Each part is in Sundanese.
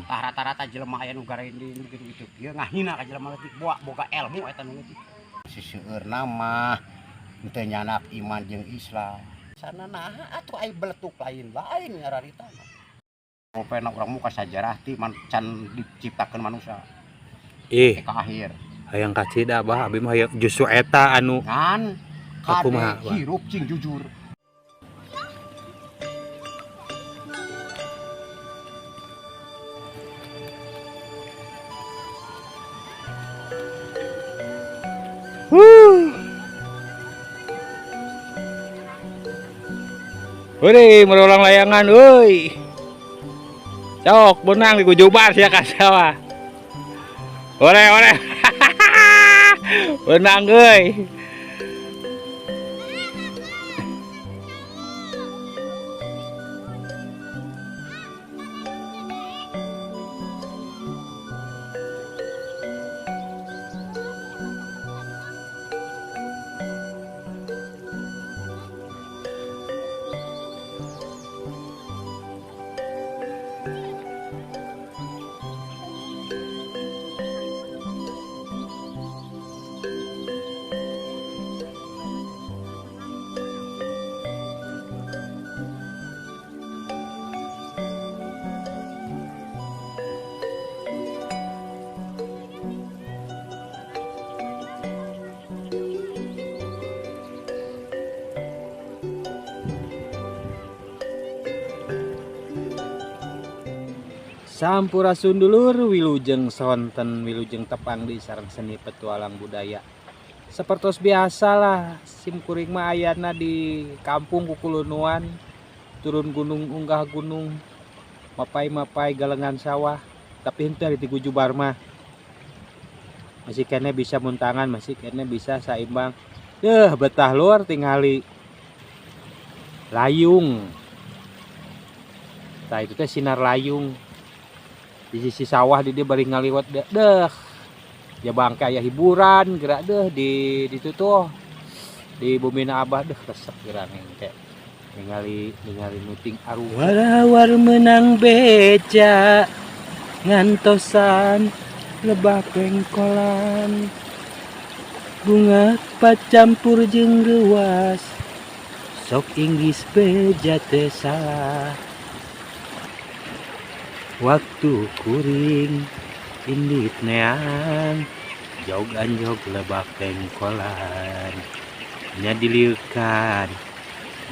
Tah rata-rata jelema aya nu garinding gitu-gitu kieu ngahina ka jelema leutik boga ilmu eta nu leutik. Seseueurna mah teu nyanak iman jeung Islam. Sana naha atuh ai beletuk lain-lain nyararita mah. Rupena urang muka sajarah ti can diciptakeun manusia. Ih, ka akhir. Hayang kacida bah abi mah hayang justru eta anu ngan kumaha, kade hirup cing jujur. Hore, merolang layangan euy. Cok, benang di gujubar sia ka sawah. Hore, hore. Benang euy. Sampurasun dulur, wilujeng sonten, wilujeng tepang di sarang seni petualang budaya. Sepertos biasalah sim kuring mah ayana di kampung Kukulunuan, turun gunung unggah gunung, mapai-mapai galengan sawah, tapi henteu di Gujubar mah. Masih kene bisa muntangan, masih kene bisa saimbang. Deuh betah lur tingali layung. Tah itu teh sinar layung. Di sisi sawah di dia bari ngaliwat deh. Ya bangke aya hiburan gerak deh di tutuh di bumina abah deh resep gerak engke. Ningali ningali nuting aruh. Warawar menang beca ngantosan lebah pengkolan bunga pacampur jeung reuas sok Inggris beja teh salah. Waktu kuring indit neang jog anjog lebak pengkolan nya diliukan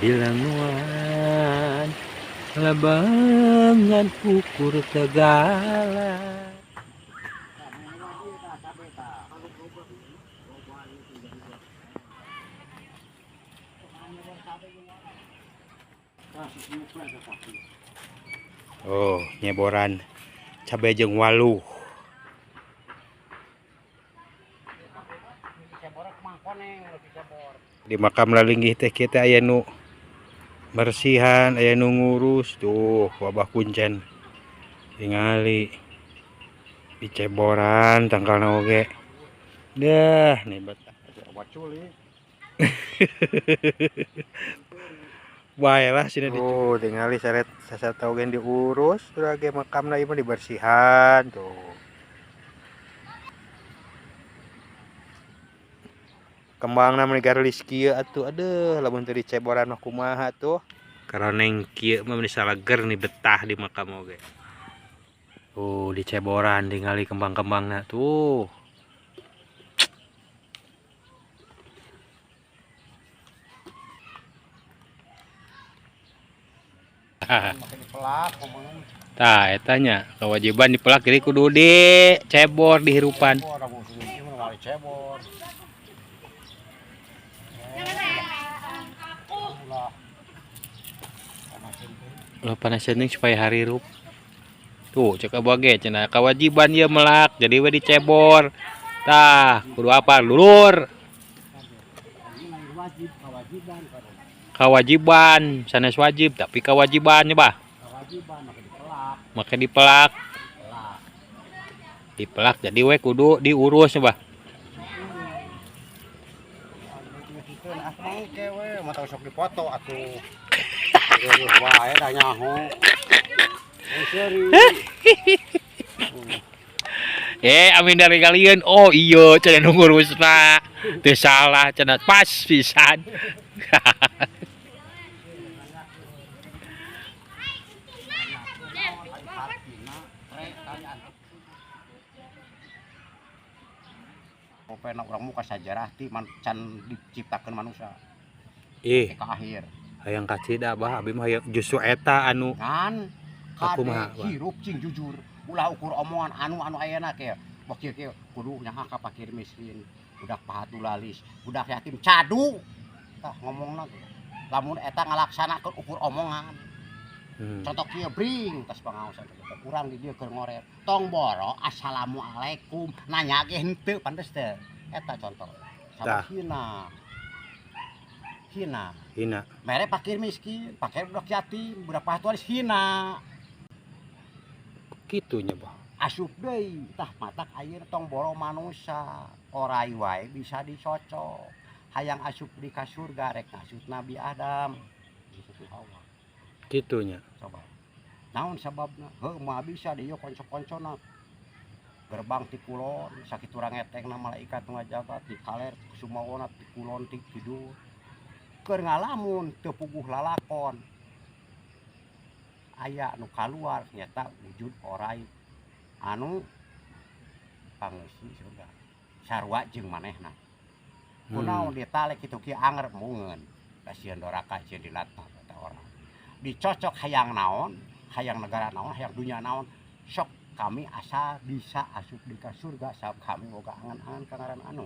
dilenguan lebangan ukur tegalan. Oh, nyeboran cabe jeung waluh. Di makam lalinggih teh kita aya nu bersihan, aya nu ngurus tuh wabah kuncen. Tingali diceboran tangkalna oge. Dah, nih betah. Bae lah sini. Oh, tingali saret sasat oge diurus, urang makamna ieu mah dibersihan tuh. Kembangna mah garlis kieu atuh, aduh lamun teu diceboran mah kumaha tuh. Karoneng kieu mah meni salager nih betah di makam oge. Tuh diceboran tingali kembang-kembangna tuh. Tah eta nya kewajiban dipelak jadi kudu dicebor dihirupan. Ulah panas ceneng supaya harirup. Tuh cek abah ge cenah kewajiban ieu melak jadi we dicebor. Tah kudu apa lulur. Kewajiban sanes wajib tapi kewajibannya bah. Kewajiban make dipelak. Make dipelak. Dipelak jadi we kudu diurus bah. Mata sok dipoto atuh. Wae da nyaho. Amin dari kalian. Oh iya cenah nu ngurusna. Teu salah cenah pas pisan. Pokoknya urang muka sajarah ti man, can diciptakeun manusia Ih, ke akhir. Hayang kacida Abah, abi mah hayang justru eta anu Ngan Kumaha, kade Bah? Hirup cing jujur, ulah ukur omongan anu anu ayeuna ke wah kieu kieu kudu nyaha ka fakir miskin, budak pahatulalis, budak yatim cadu. Tah ngomongna teh. Lamun eta ngalaksanakeun ukur omongan. Contoh kieu bring tas pangaosan teh urang di dieu keur ngorer. Tong boro assalamualaikum nanya ge henteu pantes teh. Eta contoh. Tah. Sama hina. Hina. Hina. Mere fakir miskin, fakir budak yatim, budak pahatulalis hina. Kitu nya, Bah. Asup deui tah matak ayeuna tong boro manusa orai wae bisa dicocok. Hayang asup di ka surga rek ngasup Nabi Adam. Siti Hawa. Kitu nya. Coba. Naon sababna? Heuh moal bisa di ieu konco-koncona. Gerbang ti kulon sakitu rangetengna malaikat nu ngajaga ti kaler sumawona ti kulon ti kidul. Keur ngalamun teu puguh lalakon. Aya nu kaluar nyata wujud orai anu pangeusi surga. Sarua jeung manehna. Kunaon ditalek kitu kieu anger mungeun. Kasieun doraka sieun dilatna eta orang. Dicocok hayang naon, hayang negara naon, hayang dunia naon, sok kami asal bisa asup di ka surga sabab kami boga angan-angan ka ngaran anu.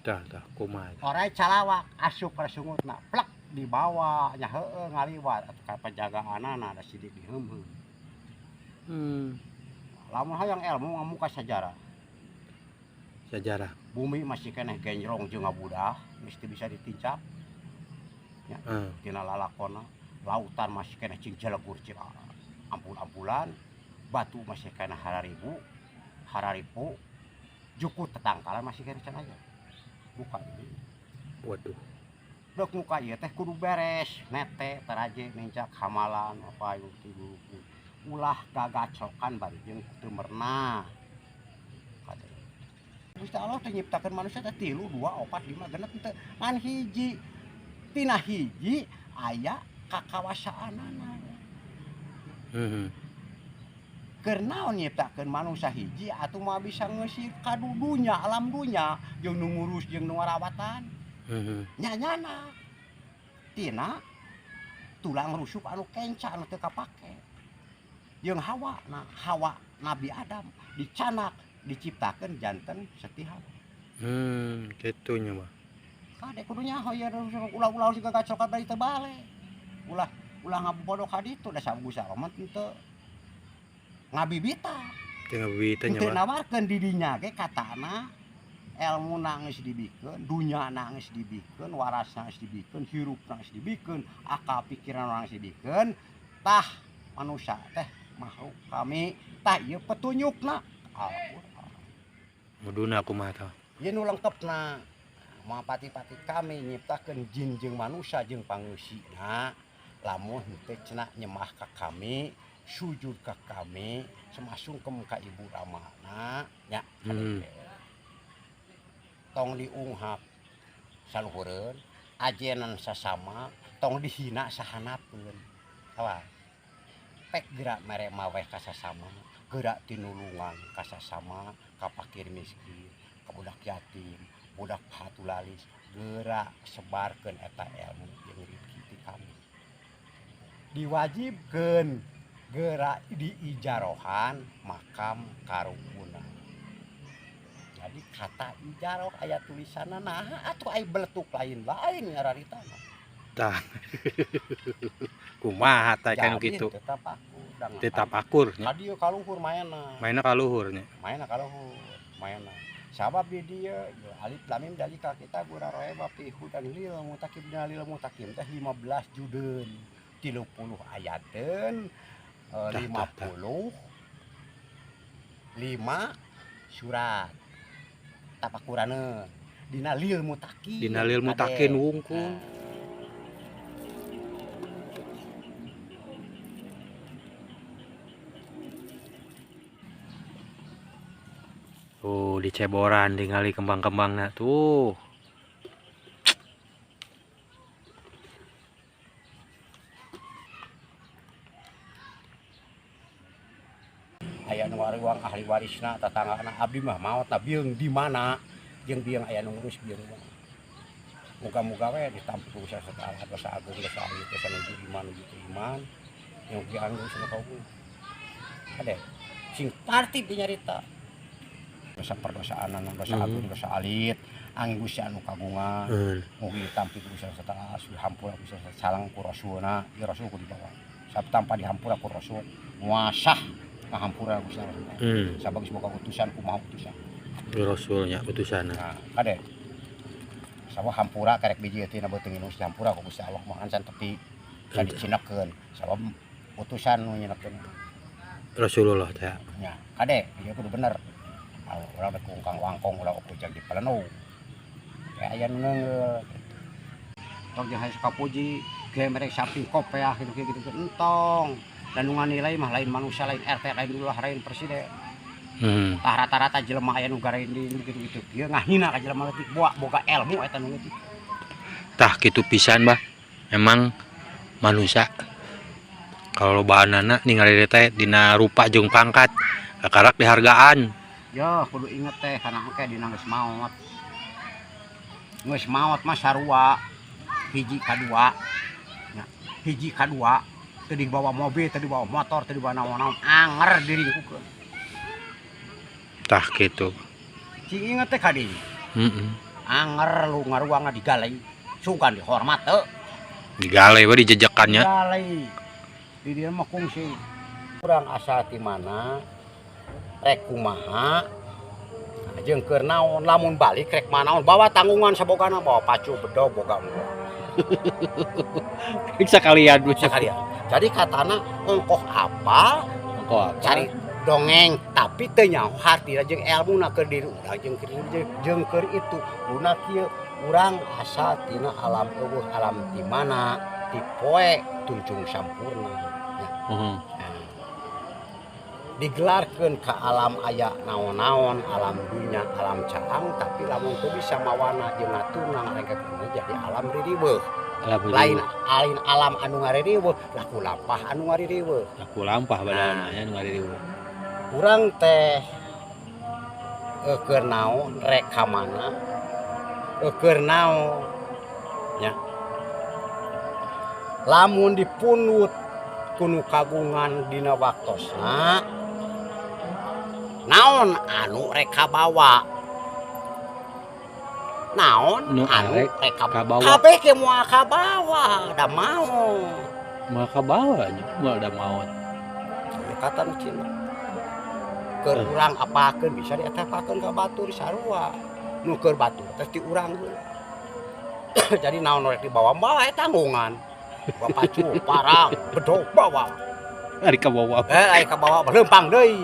Tah tah kumaha. Orai calawak asup ka sungutna plek dibawa nya heueuh ngaliwat atuh ka pajagaanana da sidik diheumheum. Lamun hayang ilmu ngamuka sajarah. Sajarah. Bumi masih keneh genjrong jeung ngabudah, geus teu bisa ditincak. Ya, tina lalakonna, lautan masih keneh cing jelegur cing ampul-ampulan, batu masih keneh hararibu, hararipu, jukut tetangkalan masih keneh can aya. Buka ini. Waduh. Dok muka ieu teh kudu beres, nete teraje nincak hamalan apa ayu tilu. Ulah gagacokan bari jeung teu merenah. Kade. Gusti Allah teh nyiptakeun manusia teh 3, 2, 4, 5, 6 teu ngan hiji. Tina hiji aya kakawasaanana. Keur naon nyiptakeun manusia hiji atuh moal bisa ngeusir ka dunya alam dunya jeung nu ngurus jeung nu ngarawatan. Nyanyana tina tulang rusuk anu kenca anu teu kapake. Jeung Hawa, nah Hawa Nabi Adam dicanak diciptakeun janten Siti Hawa. Kitu nya mah. Kade kudu nyaho ieu ulah-ulah siga gacokan bari teu balik. Ulah ulah ngabodoh ka ditu da sabusa mah teu ngabibita. Teu ngabibita nya Teu mah. nawarkeun di dinya ge katana elmuna geus dibikeun, dunyana geus dibikeun, warasna geus dibikeun, hirupna geus dibikeun, akal pikiran geus dibikeun, tah manusia teh makhluk kami tah ieu petunjukna Al-Qur'an. Muduna kumaha tah? Ieu nu lengkepna. Moal pati-pati kami nyiptakeun jin jeung manusia jeung pangeusina lamun henteu cenah nyemah ka kami, sujud ka kami, semasungkem ka ibu ramana nya. Tong diunghap saluhureun, ajenan sasama, tong dihina sahanapeun. Awas. Pek gerak mere maweh ka sasama, gerak tinulungan ka sasama, ka fakir miskin, ka budak yatim, budak patulalis, gerak sebarkeun eta ilmu jeung rezeki ti kami. Diwajibkeun gerak diijarohan makam karukuna. Jadi kata ijaroh aya tulisanna naha atuh ai beletuk lain-lain ngararitana. Tah. Kumaha tah kan Jadi, kitu? Tetap akur. Tetap akur nya. Ka dieu kaluhur maena. Maena kaluhur nya. Maena kaluhur, maena. Sabab di dieu alif lam mim dalika kitabur raiba fi hudan lil muttaqin lil muttaqin teh 15 judeun, 30 ayateun, Tah, tah, tah. 55 surat. Tapakuraneun dina lil muttaqin. Dina lil muttaqin Kade. wungkul. Nah. Tuh di ceboran tingali kembang-kembangna tuh. Aya nu ngariwang ahli warisna tatanggana abdi mah maot na bieung di mana jeung bieung aya nu ngurus bieung. Muga-muga we ditampi ku Gusti Allah dosa agung dosa alit dosa nuju iman nuju iman yang dianggo sama kaum. Ade sing parti dinyarita. Dosa perdosaan dosa agung dosa alit angin Gusti anu kagungan. Mugi ditampi ku Gusti Allah taala dihampura ku Gusti Allah salang ku rasulna ieu rasul ku dibawa. Sabab tanpa dihampura ku rasul muasah ngahampura Gusti Allah. Sabab geus boga utusan kumaha utusan. Rasulnya utusanna. Nah, kade. Sabab hampura karek biji teh na beuteung geus dihampura ku Gusti Allah mah can tepi can dicinekeun. Sabab utusan nu nyinekeun. Rasulullah teh. Nya, kade ieu kudu bener. Urang rek kungkang wangkong ulah ujang di palenu. Kayak aya nu neungeul. Tong jeung hayang kapuji, ge merek samping kopeah kitu kitu entong. Dan nu nganilai mah lain manusia, lain RT, lain lurah, lain presiden. Tah rata-rata jelema aya nu garendi gitu-gitu. Ieu ngahina ka jelema leutik boga ilmu eta nu leutik. Tah kitu pisan bah. Emang manusia kalau lobaanana ningali teh dina rupa jeung pangkat kakarak dihargaan. Yo kudu inget teh kana engke dina geus maot. Geus maot mah sarua hiji kadua. Nya, hiji kadua. Teu dibawa mobil, teu dibawa motor, teu dibawa naon-naon, anger diringkukeun. Tah kitu. Cing inget teh ka dinya. Anger lu ngaruangna digalai, sugan dihormat teu. Digalai we dijejekannya. Digalai. Di dieu mah kungsi. Urang asal ti mana, rek kumaha, jeung keur naon, lamun balik rek manaon, bawa tanggungan sabogana, bawa pacu bedog boga engkoh. Sekalian bu sekalian. Jadi katana ongkoh apa? Ongkoh apa? Cari dongeng tapi teu nyaho hartina jeung elmuna keur diri urang jeung keur jeung keur itu. Guna kieu urang asal tina alam eueuh alam ti mana ti poe tunjung sampurna. Nah, digelarkeun ka alam aya naon-naon alam dunya alam caang tapi lamun teu bisa mawana jeung ngaturna ngarengkekeun jadi alam ririweuh. Lain lain alam anu ngaririweuh laku lampah anu ngaririweuh. Laku lampah badana nya anu ngaririweuh. Urang teh keur naon rek ka mana keur naon nya. Lamun dipunut ku nu kagungan dina waktosna naon anu rek kabawa naon nu anu rek kabawa kabeh ge moal kabawa da maot moal kabawa nya moal da maot ya kata nu Cina keur urang apakeun bisa dietapakeun ka batur sarua nu keur batur teh ti urang heula. Jadi naon rek dibawa bawa eta tanggungan bawa pacu parang bedog bawa ari kabawa ari kabawa leumpang deui.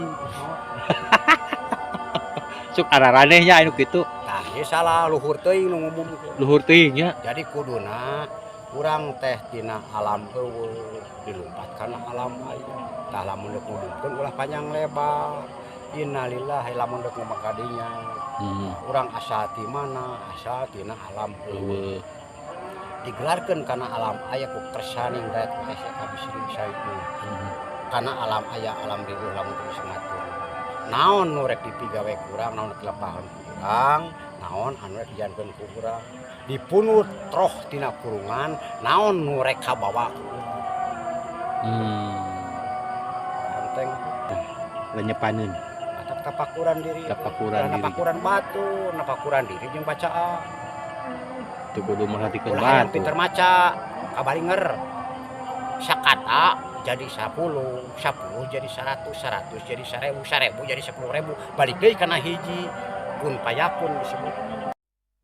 Sok araraneh nya anu kitu. Tah ieu salah luhur teuing nu ngumumkeun. Luhur teuing nya. Jadi kuduna urang teh tina alam eueuh dilumpat kana alam aya. Tah lamun deuk ngumumkeun ulah panjang lebar. Innalillahi lamun deuk ngomong ka dinya. Urang asal ti mana? Asal tina alam eueuh. Digelarkeun kana alam aya ku kersaning daek hese kabisri saeun. Kana alam aya alam riweuh lamun teu bisa ngatur. Naon nu rek dipigawe kurang, naon rek dilepahan kurang, naon anu rek dijankeun ku urang. Dipunut troh tina kurungan, naon nu rek kabawa ku urang. Enteng. Lenyepaneun. Matak tapakuran diri. Tapakuran diri. Tapakuran batu, tapakuran diri jeung bacaan. Teu kudu merhatikeun Ulah hayang batu. Pinter maca, kabalinger. Sakata jadi 10, 10 jadi 100, 100 jadi 1000, 1000 jadi 10.000, balik deui kana hiji, kun payakun disebut.